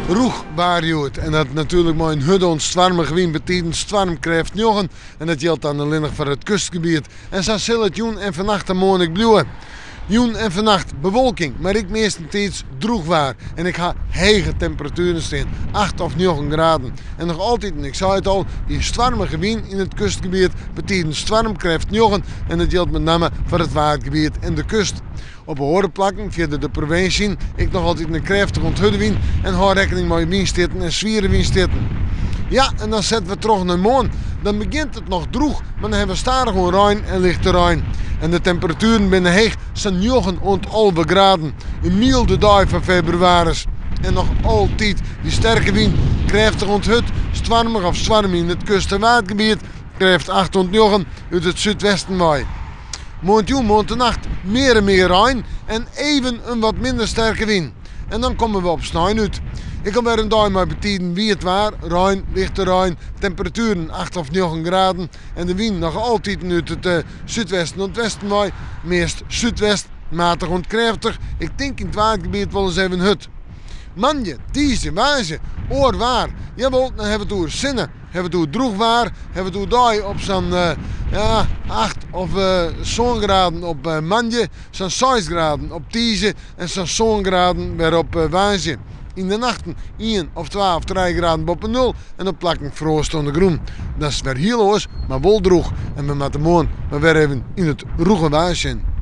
Rûch waar hjoed en dat natuerlik mei in hurde oant stoarmige wyn betiden stoarmkrêft njoggen en dat jildt dan allinnich foar it kustgebiet. En sa sil it jûn en fannacht en moarn ek bliuwe. Jûn en fannacht bewolking, mar ek meastentiids drûch waar. En ik ha hege temperatueren stean, 8 of 9 graden. En noch altyd, en ik sei it al, dy stoarmige wyn yn it kustgebiet, betiden stoarmkrêft 9 en dat jildt met namme foar it Waadgebiet en de kust. Op oare plakken, fierder de provinsje yn, ek noch altyd in krêftige oant hurde wyn en hâld rekkening mei wynstjitten en swiere wynstjitten. Ja, en dan sette we troch nei moarn. Dan begjint it noch drûch, mar dan hawwe we stadichoan rein en lichte rein. En de temperatueren binne heech, sa'n 9 oant 11 graden. In mylde dei foar febrewaris. En noch altyd dy sterke wyn, krêftich oant hurd, stoarmich of stoarm yn it kust- en Waadgebiet, krêft 8 oant 9 út it súdwesten wei. Moarntejûn, moarntenacht mear en mear rein en even in wat minder sterke wyn. En dan komme we op snein út. Ek alwer in dei mei betiden wiet waar, rein, lichte rein, temperatueren 8 of 9 graden en de wyn noch altiten út it eh, súdwesten oant westen wei, meast súdwest, matich oant krêftich. Ik tink yn it Waadgebiet wolris even hurd. Moandei, tiisdei, woansdei, oar waar. Jawol, dan hawwe we it oer sinne. Hawwe we it oer drûch waar, hawwe we it oerdei op sa'n ja, 8 of 7 graden op moandei, sa'n 6 graden op tiisdei en sa'n 7 graden wer op woansdei. Yn de nachten 1 of 2 of 3 graden boppe nul en op plakken froast oan de grûn. Dat is wer hiel oars, mar wol drûch. En we moatte moarn mar wer even yn it rûge waar sjen.